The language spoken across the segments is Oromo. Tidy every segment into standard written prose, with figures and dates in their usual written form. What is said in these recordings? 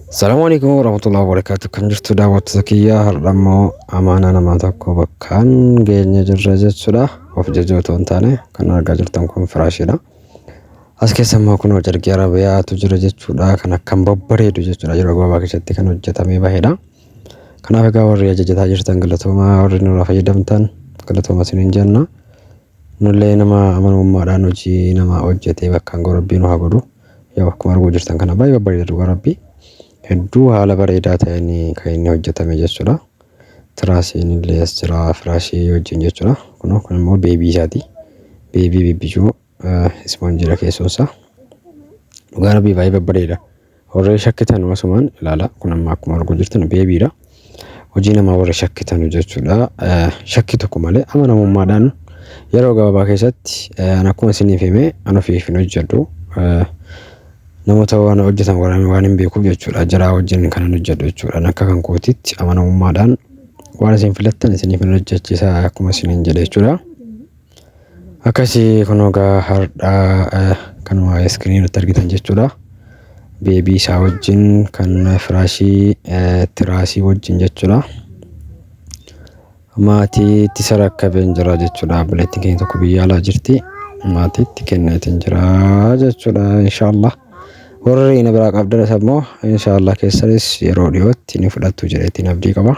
Salaamu alaikum warahmatullahi wabarakatuh. Kan jirtu daawwattoota kiyyaa, har'a immoo amaanaa namaa tokko bakkaan geenye jirra jechuudha. Of jajuu otoo hin taane, kan argaa jirtan kun firaashiidha. As keessa immoo kunoo carqii arabiyaatu jira jechuudha. Kan akkam babbareedu jechuudha. Yeroo gabaabaa keessatti kan hojjetamee bahedha. Kanaaf egaa warri ajajataa jirtan galatoomaa, warri nurraa fayyadamtan galatooma isiniin jenna. Nullee nama amanamummaadhaan hojii nama hojjetee bakkaan ga'u Rabbii nu haa godhu. Yoo akkuma arguu jirtan kana baay'ee babbareeda, dhugaa Rabbii. Hedduu haala bareedaa ta'een kan inni hojjetame jechuudha. Tiraasiin illee as jira firaashii wajjin jechuudha. Kunoo kun immoo beebii isaati. Beebii bibbicuu ispoonjiidha keessoonsaa. Dhugaa Rabbii baay'ee babbareeda. Warri shakkitan asumaan ilaala. Kun amma akkuma arguu jirtan beebiidha. Hojii namaa warri shakkitan jechuudha. Shakkii tokko malee amanamummaadhaan yeroo gabaabaa keessatti, an akkuma isiniif hime, an ofiif hin hojjedhu. Namoota waan hojjetan waan hin beekuuf jechuudha. Jaraa wajjin kan hin hojjedhu jechuudha. Akka kan kootitti amanamummaadhaan waan isin filattan isiniif hin hojjechiisa akkuma isiniin jedhe jechuudha. Akkasii kun egaa har'aa kanuma iskiriinii irratti argitan jechuudha. Beebii isaa wajjin, kan firaashii tiraasii wajjin jechuudha. Maatiitti isa rakkabeen jira jechuudha. Obboleettiin keenya tokko biyya alaa jirti. Maatiitti kenneetiin jira jechuudha inshaallah. Warri na biraa qabdanis ammoo inshaallah keessanis yeroo dhiyootti ni fudhattu jedheetiin abdii qaba.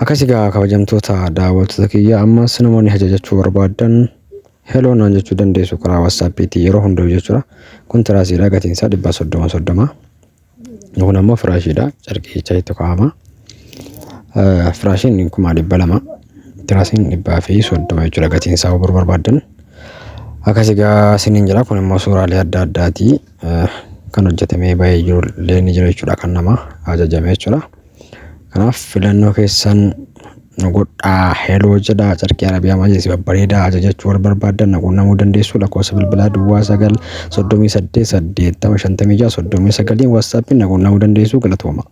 Akkas egaa kabajamtoota daawwattoota kiyya, ammas namoonni ajajachuu barbaadan hello naan jechuu dandeessu karaa WhatsAppiitii yeroo hundayyuu jechuudha. Kun tiraasiidha, gatiin isaa 130 30. Kun ammoo firaashiidha, carqii itti kaa'ama. Firaashiin 200,000, tiraasiin 130 jechuudha gatiin isaa yoo barbaaddan. Akkas egaa isiniin jira. Kun immoo suuraalee adda addaati kan hojjetamee bahee jiru illee ni jira jechuudha, kan nama ajajame jechuudha. Kanaaf filannoo keessan nu godhaa, hello jedhaa. Carqii arabiyaa majlisi babbareedaa ajajachuu warri barbaaddan na quunnamuu dandeessu. Lakkoofsa bilbilaa 09 38 80 56 39 WhatsAppiin na quunnamuu dandeessu. Galatooma.